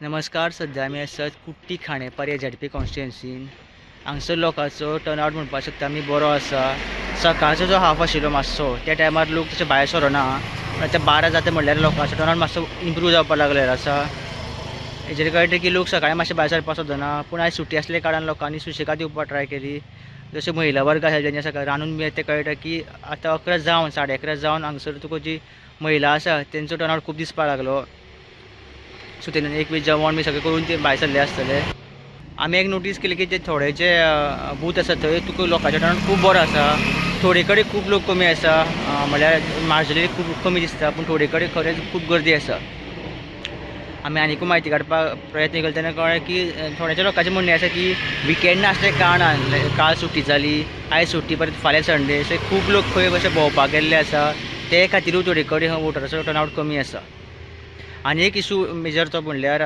नमस्कार. सद्या आमी आसात कुट्टी खांडेपार ह्या झेडपी कॉन्स्टिट्युएन्सीन. हांगसर लोकांचो टर्नआउट म्हणपाक शकता आमी बरो आसा. सकाळचो जो हाफ आशिल्लो मातसो, त्या टायमार लोक तशे भायर सरना. आतां 12 जाता म्हणल्यार लोकांचो टर्नआउट मातसो इम्प्रूव जावपाक लागलेलो आसा. हेजेर कळटा की लोक सकाळी मातशे भायर सरपाक सोदना, पूण आयज सुटी आसल्या कारणान लोकांनी सुशेगाद येवपाक ट्राय केली. जशे महिला वर्ग आसा, जेंच्या सकाळी रांदून बी, तें कळटा की आतां 11 जावन, 11:30 जावन हांगसर तुका जी महिला आसा तेंचो टर्नआउट खूब दिसपाक लागलो. सो तेंच्यानी एक वेळ जेवण बी सगळें करून ते भायर सरले आसतले. आमी एक नोटीस केलें की ते थोडे जे बूथ आसा, थंय तुका लोकांचो टर्नआउट खूब बरो आसा. थोडे कडेन खूब लोक कमी आसा, म्हणल्यार मार्जनली खूब कमी दिसता, पूण थोडे कडेन खरेंच खूब गर्दी आसा. आमी आनिकूय म्हायती काडपाक प्रयत्न केलो तेन्ना कळ्ळें की थोड्याच्या लोकांचें म्हणणें आसा की विकेंड नासल्या कारणान, काल सुटी जाली, आयज सुटी, परत फाल्यां संडे, अशे खूब लोक खंय अशे भोंवपाक गेल्ले आसा. ते खातिरूय थोडे कडेन वोटराचो टर्नआउट कमी आसा. आनी एक इशू मेजर, तो म्हणल्यार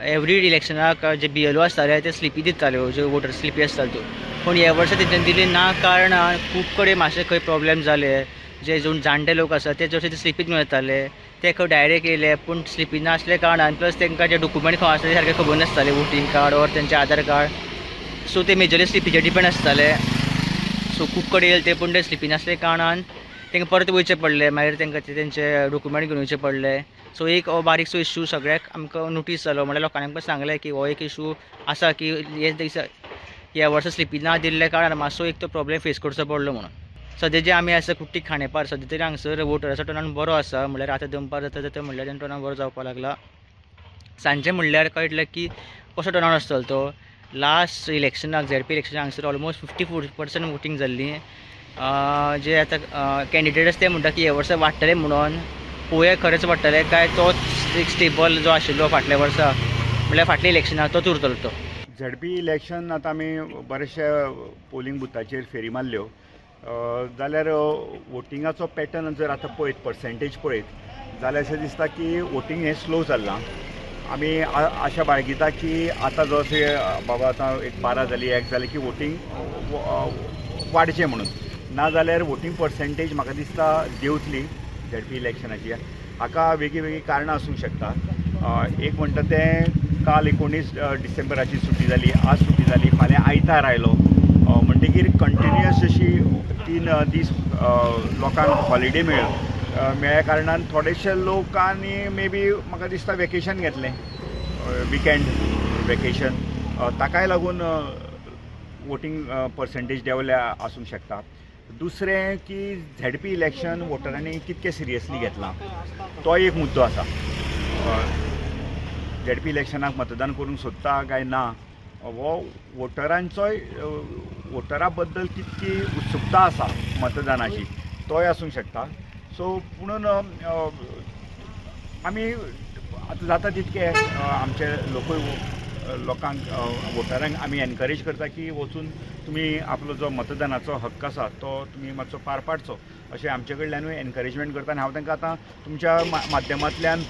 एवरी इलेक्शनाक जे बीएलओ आसताले ते स्लिपी दिताल्यो, ज्यो वोटर स्लिपी आसताल्यो त्यो, पूण ह्या वर्सा तेंच्यांनी दिली ना कारणान खूब कडेन मातशे खंय प्रॉब्लेम जाले. जे जोन जाणटे लोक आसा, ते जशे ते स्लिपीत घेवन येताले, ते खंय डायरेक्ट येयले, पूण स्लिपी नासल्या कारणान, प्लस तांकां जे डॉक्युमेंट खंय आसले सारकें खबर नासतालें, वोटींग कार्ड ऑर तेंचें आधार कार्ड. सो ते मेजरली स्लिपीचेर डिपेंड आसताले. सो खूब कडेन येयले ते, पूण ते स्लिपी नासल्या कारणान तांकां परत वयचें पडलें. मागीर तांकां ते तेंचे डॉक्युमेंट घेवन वयचे पडले. सो एक हो बारीकसो इशू सगळ्याक आमकां नोटीस जालो, म्हणल्यार लोकांनी आमकां सांगलें की हो एक इशू आसा की हे दिसा, ह्या वर्सा स्लिपी ना दिल्ल्या कारणान मातसो एक तो प्रॉब्लेम फेस करचो पडलो म्हणून. सद्या जे आमी आसा कुट्टी खांडेपार, सद्या तरी हांगसर वोटराचो टर्नआउट बरो आसा. म्हणल्यार आतां दनपार जाता जाता म्हणल्यार तेंचो टर्नआउट बरो जावपाक लागला. सांजचे म्हणल्यार कळटलें की कसो टर्नआउट आसतलो तो. लास्ट इलेक्शनाक, झेडपी इलेक्शनाक हांगसर ऑलमोस्ट 54% वोटींग जाल्ली. जे आतां कॅन्डिडेट आसा ते म्हणटा की हे वर्सा वाडटले म्हणून. पळोवया खरेंच वाडटले काय तोच एक स्टेबल जो आशिल्लो फाटल्या वर्सा, म्हणल्यार फाटल्या इलेक्शनाक, तोच उरतलो तो. झेडपी इलेक्शन आतां आमी बरेचशे पोलिंग बुथाचेर फेरी मारल्यो जाल्यार वोटिंगाचो पॅटर्न जर आतां पळयत, पर्सेंटेज पळयत जाल्यार अशें दिसता की वोटींग हें स्लो चल्लां. आमी आशा बाळगिता की आतां जो अशें बाबा आतां एक 12 जाली, 1 जाली की वोटींग वाडचें म्हणून. ना जाल्यार वोटींग पर्सेंटेज म्हाका दिसता देंवतली झेडपी इलेक्शनाची. हाका वेगळीं वेगळीं कारणां आसूंक शकता. एक म्हणटा तें काल 19 डिसेंबराची सुटी जाली, आज सुटी जाली, फाल्यां आयतार आयलो, म्हणटगीर कंटिन्युअस अशी 3 दीस लोकांक हॉलिडे मेळ्ळ्या कारणान थोडेशे लोकांनी मे बी म्हाका दिसता वेकेशन घेतलें, विकेंड वेकेशन. ताकाय लागून वोटींग पर्सेंटेज देंवल्या आसूंक शकता. दुसरें की झेडपी इलेक्शन वोटरांनी कितकें सिरियसली घेतलां, तो एक मुद्दो आसा. झेडपी इलेक्शनाक मतदान करूंक सोदता काय ना, हो वोटरांचोय, वोटरा बद्दल कितकी उत्सुकता आसा मतदानाची, तोय आसूंक शकता. सो पुणून आमी आतां जाता तितके आमचे लोकूय लोकांक, वोटरांक आमी एनकरेज करता की वचून तुमी आपलो जो मतदानाचो हक्क आसा तो तुमी मातसो पार पाडचो, अशें आमचे कडल्यानूय एनकरेजमेंट करता. आनी हांव तांकां आतां तुमच्या माध्यमांतल्यान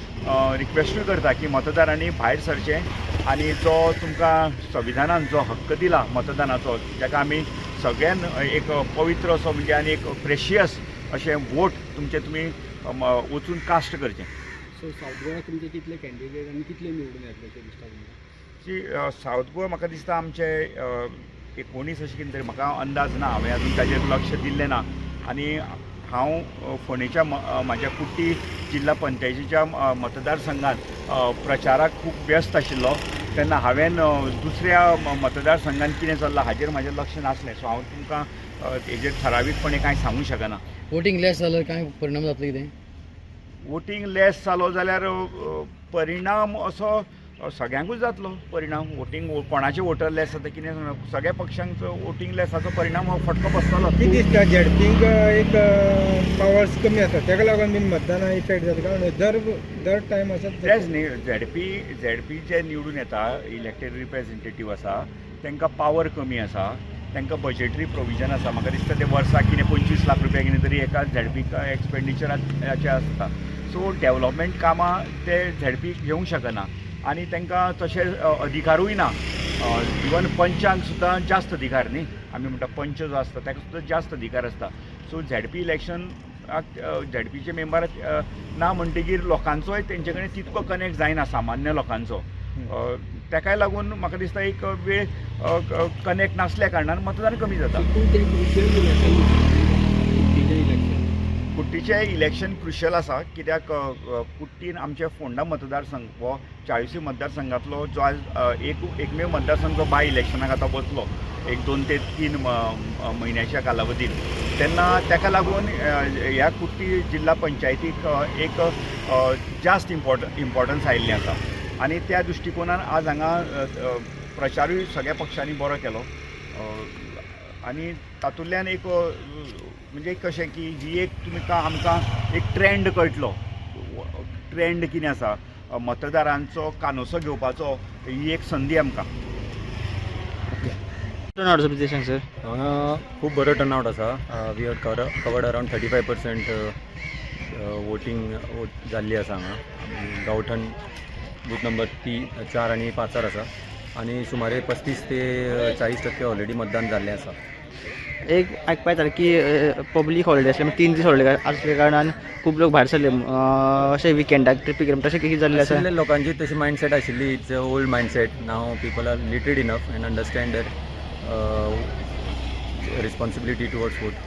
रिक्वेस्टूय करता की मतदारांनी भायर सरचें आनी जो तुमकां संविधानान जो हक्क दिला मतदानाचो, जाका आमी सगळ्यान एक पवित्र असो म्हणजे आनी एक प्रेशियस अशें वोट तुमचें तुमी वचून कास्ट करचें. सो सावथ गोवा तुमचे कितले कॅन्डिडेट आनी कितले निवडून येतले अशें दिसता तुमकां? सी, सावथ गोवा म्हाका दिसता आमचे 19 अशें कितें तरी. म्हाका अंदाज ना, हांवें अजून ताजेर लक्ष दिल्लें ना. आनी हांव फोंडेच्या म्हाज्या कुट्टी जिल्हा पंचायतीच्या मतदारसंघात प्रचाराक खूब व्यस्त आशिल्लो, तेन्ना हांवें दुसऱ्या मतदारसंघात कितें चल्लां हाजेर म्हाजें लक्ष नासलें. सो हांव तुमकां हेजेर थरावीकपणे कांय सांगूंक शकना. वोटींग लेस जाल्यार कांय परिणाम जातलो कितें? वोटींग लेस जालो जाल्यार परिणाम असो सगळ्यांकूच जातलो परिणाम. वोटींग कोणाचे वोटर लेस जाता कितें, सगळ्या पक्षांचो वोटींग लेसाचो परिणाम हो फटको बसतलो. कितें दिसता, झेडपींक एक पावर्स कमी आसा, ताका लागून बीन मतदाना इफेक्ट जाता कारण दर दर टायम आसा? तेच न्ही, झेडपी झेडपी जे निवडून येता, इलेक्टेड रिप्रेझेंटेटीव आसा, तांकां पावर कमी आसा. तांकां बजेटरी प्रोविजन आसा. म्हाका दिसता ते वर्साक कितें 25 लाख रुपया कितें तरी एका झेडपीक एक्सपेंडिचराचे आसता. सो डेवलपमेंट कामां ते झेडपी घेवंक शकना आनी तांकां तशे अधिकारूय ना. इवन पंचांक सुद्दां जास्त अधिकार न्ही, आमी म्हणटा पंच जो आसता ताका सुद्दां जास्त अधिकार आसता. सो झेडपी इलेक्शन झेडपीचे मेंबर ना म्हणटगीर लोकांचोय तेंचे कडेन तितको कनेक्ट जायना, सामान्य लोकांचो. तेकाय लागून म्हाका दिसता एक वेळ कनेक्ट नासल्या कारणान मतदान कमी जाता. हितून ते क्रुशियल इलेक्शन, कुट्टीचें इलेक्शन. कुट्टीचें इलेक्शन क्रुशल आसा, कित्याक कुट्टीन आमच्या फोंडा मतदारसंघ हो 40 मतदारसंघातलो जो आज एकमेव मतदारसंघ जो बाय इलेक्शनाक आतां वतलो एक 2 ते 3 म्हयन्याच्या कालावधीत, तेन्ना ताका लागून ह्या कुट्टी जिल्हा पंचायतीक एक जास्त इम्पॉर्टन्स आयिल्लें आसा आनी त्या दृश्टिकोनान आज हांगा प्रचारूय सगळ्या पक्षांनी बरो केलो आनी तातूंतल्यान एक म्हणजे कशें की ही एक तुमकां आमकां एक ट्रेंड कळटलो, ट्रेंड कितें आसा, मतदारांचो कानोसो घेवपाचो ही एक संदी आमकां. टर्नआउट आसा सांग सर. हांगा खूब बरो टर्नआउट आसा. We are covered around 35% voting जाल्ली आसा हांगा. गांवठण बूथ नंबर 4 आनी 5 आसा आनी सुमारे 35 ते 40% ऑलरेडी मतदान जाल्लें आसा. एक आयकपा येतालें की पब्लीक हॉलिडे आसले, 3 दीस हॉलिडे आसल्या कारणान खूब लोक भायर सरले अशें विकेंडाक ट्रिपीक तशें कितें जाल्लें आसा? आशिल्ले लोकांची तशी मायंडसेट आशिल्ली. It's a old mindset. Now people are literate enough and understand their responsibility towards vote.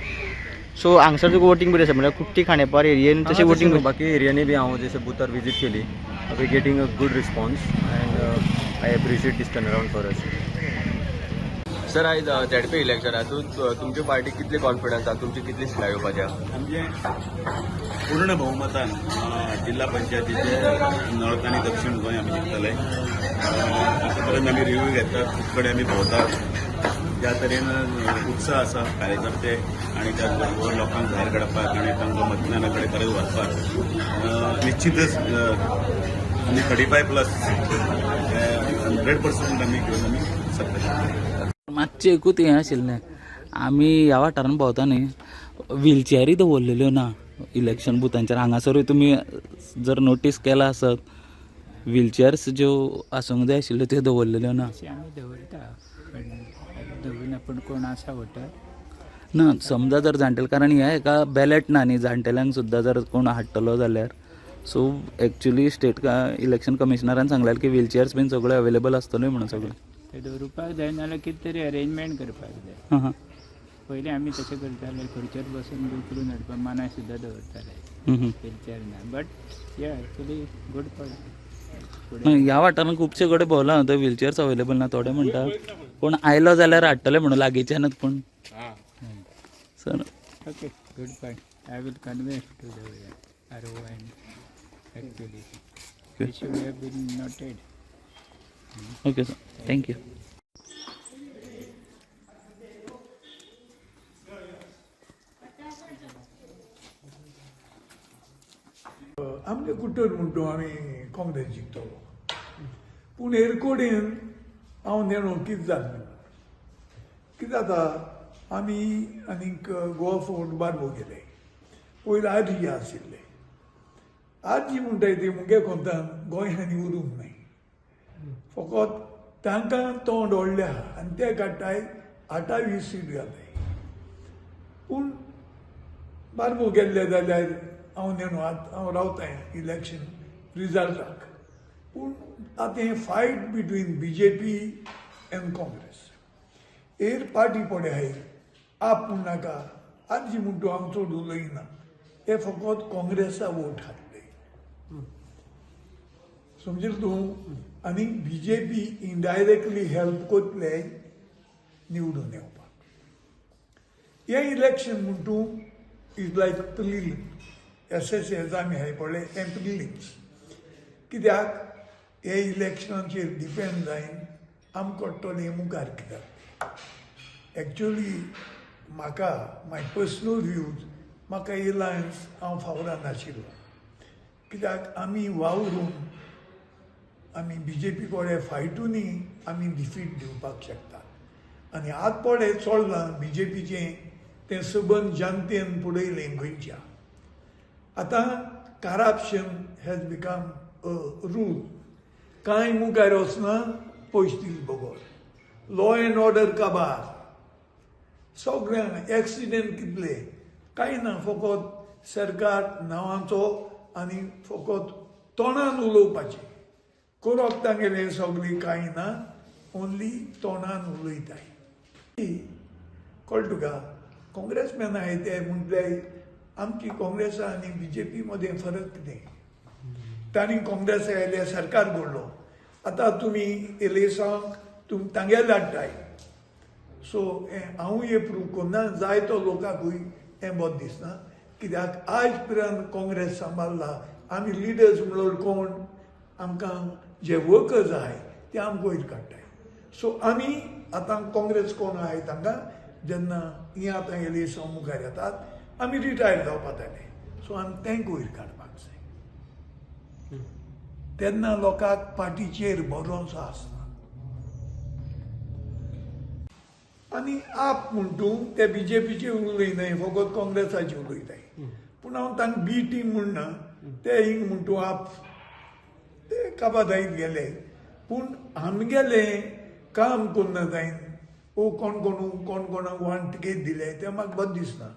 So हांगसर तुका वोटींग बरी आसा, म्हणल्यार कुट्टी खांडेपार एरियेन तशें वोटींग? बाकी एरियांनी बी हांव जशे बुथार विजीट केली, we getting a good response and I appreciate this turn around for us. Sir, आयज झेडपी इलेक्शन हातूंत तुमची पार्टी कितली कॉन्फिडन्स आसा, तुमची कितली सिटां येवपाची आहा? आमचे पूर्ण बहुमतान जिल्हा पंचायतीचे नॉर्थ आनी दक्षिण गोंय आमी जिखतले. अशे तरेन आमी रिव्यू घेतात, खूब कडेन आमी भोंवतात. ज्या तरेन उत्साह आसा कार्यकर्ते आनी त्याच बरोबर लोकांक भायर काडपाक आनी तांकां मतदाना कडेन परत व्हरपाक, निश्चितच आमी 35 प्लस 100% आमी घेवन आमी सत्ता जिखतले. मातशें एकूच हें आशिल्लें, आमी ह्या वाठारान भोंवता न्ही, व्हिलचॅरी दवरलेल्यो ना इलेक्शन बुथांचेर. हांगासरूय तुमी जर नोटीस केला आसत, व्हिलचॅर्स ज्यो आसूंक जाय आशिल्ल्यो त्यो दवरलेल्यो ना. अशें आमी दवरता, पण दवरिना, पूण कोण आसा वोटर. ना, समजा जर जाणटेले, कारण ह्या हेका बॅलेट ना न्ही, जाणटेल्यांक सुद्दां जर कोण हाडटलो जाल्यार. सो एक्चुली स्टेट इलेक्शन कमिशनरान सांगलेलें की व्हिलचॅर्स बीन सगळ्यो अवेलेबल आसतल्यो म्हणून सगळें. ते दवरुपाक जाय, नाल्यार कितें तरी अरेंजमेंट करपाक जाय. हां हां पयलीं आमी तशें करताले, खुर्चेर बसून बी उखलून हाडपाक मानाय सुद्दां दवरताले. व्हिलचेर ना, बट या एक्चुली गूड पॉयंट. ह्या वाठारांत खुबशे कडेन भोंवला थंय व्हिलचेअर्स अवेलेबल ना. थोडे म्हणटा कोण आयलो जाल्यार हाडटले म्हणून लागींच्यानूच पूण sir. Okay, good point. I will convey to the RO and actually it should have been noted. Okay sir, thank you. आमचे कुट्टर म्हणटो आमी काँग्रेस जिखतलो, पूण एरकोडेन हांव नेणो कितें जालें म्हणून. कितें जाता, आमी आनीक गोवा फोर्ट बारबो गेले. पयलीं आरजी आशिल्ले. आरजी म्हणटाय ती मुगे कोंतान गोंय आनी उरूंक नाय. फकत तांकां तोंड व्हडलें आहा आनी ते काडटाय 28 सीट घाताय. पूण बारबो गेल्ले जाल्यार हांव नेणो, आतां हांव रावतां इलेक्शन रिजल्टाक. पूण आतां हें fight between BJP and Congress. एर पार्टी पडे आहाय, आप म्हण नाका, आरजी म्हणटा हांव चड उलयना. हे फकत काँग्रेसा वोट घातले, समजले तूं? आनी बीजेपी इनडायरेक्टली हेल्प कोतले निवडून येवपाक. हें इलेक्शन म्हण तूं is like prelim SSS आमी हाय पळय हें प्रिलिम्स, कित्याक हे इलेक्शनाचेर डिपेंड जायन आमकां कळटलें मुखार कित्याक. एक्चुली म्हाका माय पर्सनल व्यूज, म्हाका एलायन्स हांव फावरा नाशिल्लो, कित्याक आमी वावरून आमी बीजेपी कडेन फायटूनय आमी डिफीट दिवपाक शकतात. आनी आतां पळय चोडलां बीजेपीचें तें सबंद जनतेन पळयलें गोंयच्या. आतां corruption has become a rule. कांय मुखार वचना पयशे दिले बगर. लॉ एंड ऑर्डर काबार सगळ्यांक. एक्सिडेंट कितले, कांय ना, फकत सरकार नांवाचो आनी फकत तोंडान उलोवपाचें करप तांगेलें सगळें कांय ना, ओन्ली तोंडान उलयताय. कळ्ळें तुका? काँग्रेसमॅन आहाय ते म्हटले आमची काँग्रेसा आनी बीजेपी मदें फरक कितें? तांणी काँग्रेस आयले, सरकार घडलो. आतां तुमी इलेक्सांक तुमी तांगेले धाडटाय. सो हें हांवूय एप्रूव करना, जायतो लोकांकूय हें बरें दिसना, कित्याक आयज पर्यंत काँग्रेस सांबाळ्ळा. आमी लिडर्स म्हणल्यार कोण? आमकां जे वर्कर्स आहाय ते आमकां वयर काडटाय. सो आमी आतां काँग्रेस कोण आहाय तांकां जेन्ना ही आतां इलेक्सां मुखार येतात, आमी रिटायर जावपा जाले. सो आमी तांकां वयर काडपाक जाय. तेन्ना लोकांक पार्टीचेर भरोसो आसना. आनी आप म्हणटू ते बीजेपीचे उलयनाय, फकत काँग्रेसाचे उलयताय. पूण हांव तांकां बी टीम म्हणना. ते हिंग म्हणटू आप ते काबादायत गेले, पूण आमगेले काम कोन्ना जायन ओ कोण कोणू कोण कोणाक वन टिकेट दिले तें म्हाका बरें दिसना.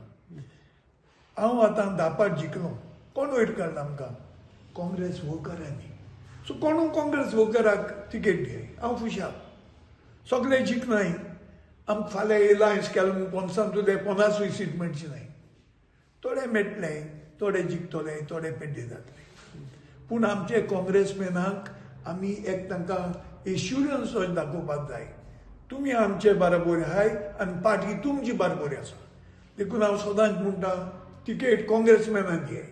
हांव आतां धापाट जिखलो, कोण वयर काडला आमकां? काँग्रेस वर्करांनी. सो कोणू काँग्रेस वर्कराक टिकेट दिय, हांव खुशाल. सगळे जिखनाय. आमकां फाल्यां एलायन्स केलो म्हूण कोणसान तुजे 50ूय सीट मेळची नाय. थोडे मेळटले, थोडे जिखतले, थोडे पेड्डे जातले. पूण आमचे काँग्रेसमॅनाक आमी एक तांकां एश्युरन्स दाखोवपाक जाय, तुमी आमचे बरोबर आहाय आनी पार्टी तुमची बरोबर आसा. देखून हांव सदांच म्हणटा, तिकेट काँग्रेसमॅनाक दियाय.